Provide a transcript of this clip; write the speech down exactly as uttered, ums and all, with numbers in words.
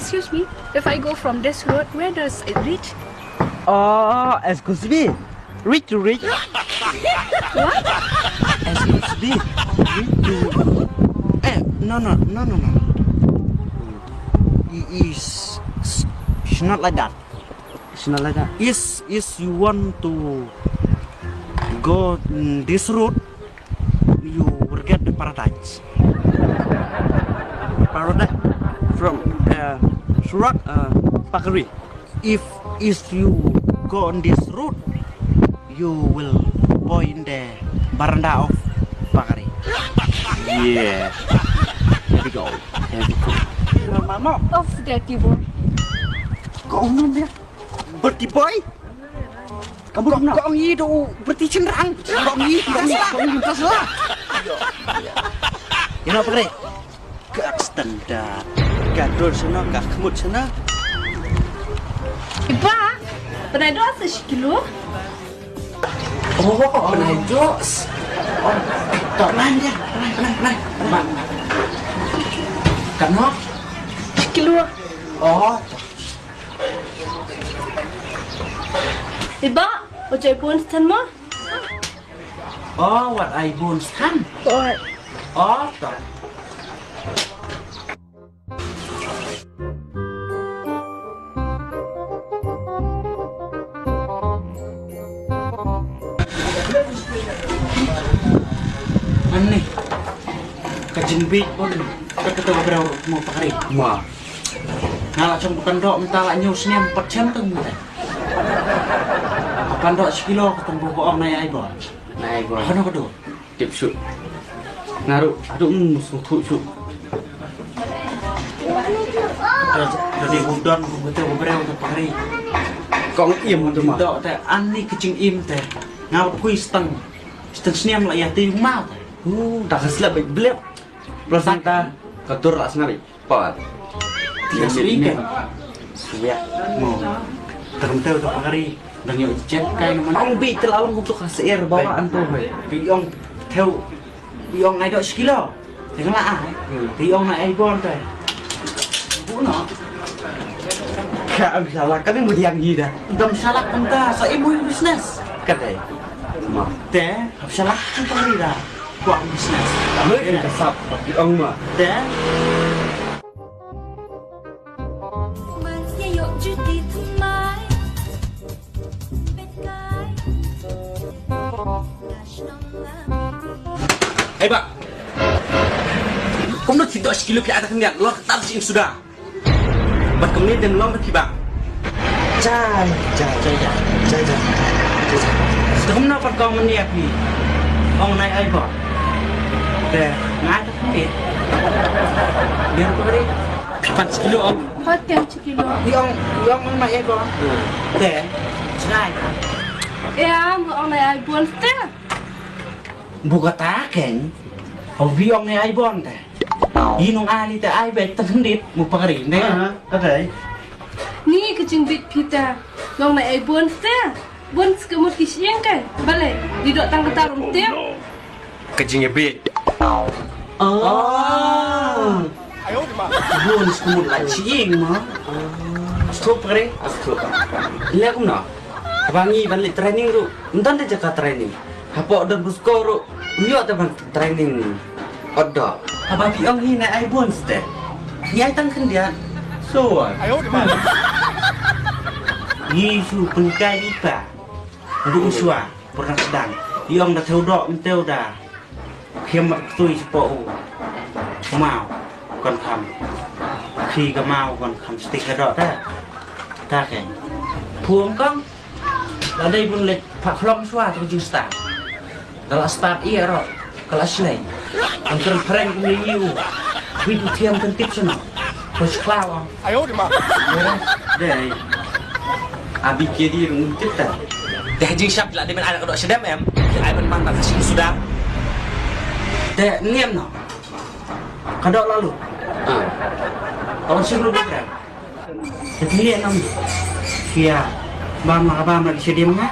Excuse me, if I go from this road, where does it reach? Oh, excuse me. Reach, reach. What? Excuse me. Reach. Eh, no, no, no, no, no. I- Is, it's not like that. It's not like that. Is, is you want to go, mm, this road, you will get the paradise. Paradise from, uh, Surat, uh, Pakri. If, if you go on this road, you will go in the veranda of Pakri. Yeah. Here we go. Here we go. Mama. Of the table. Kau mana? Bertipai? Kamu kong, kong i do berti cenderang. Kong i, kong i, kong i, kong i, kong i. Ino pegre? Ka standar. Ka dol sana, ka khmut sana. Iba, pernah doa sesekilo? Oh, pernah doa. Oh, tak pernah dia. Pernah, pernah, pernah. Pernah. Kamu? Sekilo. Oh, Iba, o jai bun stan mo? Oh, wat ai bun stan. Oi. Oh, to. Ani. Ka jingbit bun. Ka kata ba brau mo pakari. Ma. Nga la chong bukan dok mynta la ñiew snem pat chem tang mynta. Bukan dok sekilo ka tang bu ko ong nai ai bor. Nai ai bor. Hano ka dok? Tip suk. Naru, aduh, mm, sung thu suk. Dadi budon bu kata bu breu ta pakari. Kong im tu ma. Dok te ani kecing im te. Nga la pui seteng. Seteng snem la ya ti ma te. Uh, dah ka slap baik blep. Plus ta ka tur la snari. Pat. Tiga sui kan? Suya. Mo. Terem teu tu pakari. Dang yo jet kai nama. Ong bi telalong untuk ka seir bawaan tu. Bi ong teu. Bi ong ngai dok sekilo. Tengah lah ai. Bi ong ngai ai bon tu. Bu no. Ka am salah kan mu diang hi dah. Dam salah enta sa ibu business. Kadai. Ma. Te, am salah kan pakari dah. Kwah business. Meh ka sap, bi ong ma. Te. Hei, ba. Kumno ti dok sekilo phi ada khyndiat, lo tar sing suda. Bad kumne te long te phi ba. Jai, jai, jai, jai, jai, jai. Te kumno pat kong mane ïa phi. Ong nai ai ba. Te ngai te phi. Biar ko ri. Pat sekilo ong. Pat te sekilo. Ong, ong nai ai ba. Te. Jai. Ya, ong nai ai bon te. Bukata keng. Ong nai ai bon te. Inung ali te ai bet tendit mu pakari ne. Kadai. Ni ka jingbit pita. Long na ai bun te. Bun skemut ki siang kai. Bale, di dok tang kata rum te. Ka jingbit. Oh. Bun skemut la siang ma. Stop pakari. Stop. Lekum na. Bangi ban li training ru. Ntan de jaka training. Hapoh Don Bosco ruh, ym ïoh te ban training. Odo. Haba phi ong hi na ai bun ste. Ngi ai tang khyndiat. So what? Ngi shu pynkai ipa. Ndu uswa, pyrnah sdang. Phi ong da thew doh, ym thew da. Khiam mat ktui shapoh u. Mau, kon kham. Khi ka mau, kon kham stik ka doh ta. Ta ken. Phuong kong. La dei bun leit phah khlong shuwa tu jingstad. Da la stad ïa ro ka la shlei. Kan kren prank kum ïa u. Bit u thiam kan tip shuno. Ko sklaw am. Ayo di ma. Dei. Abi ke di rung tip ta. Dei jingshap la dei men anak dok sedem em. Ai ban man ba ka sing suda. Dei niam no. Ka dok lalu. Ah. Kawan sing lu bukan. Te phi leh nang. Phi ïa bam ma ka bam la ki shadim nga.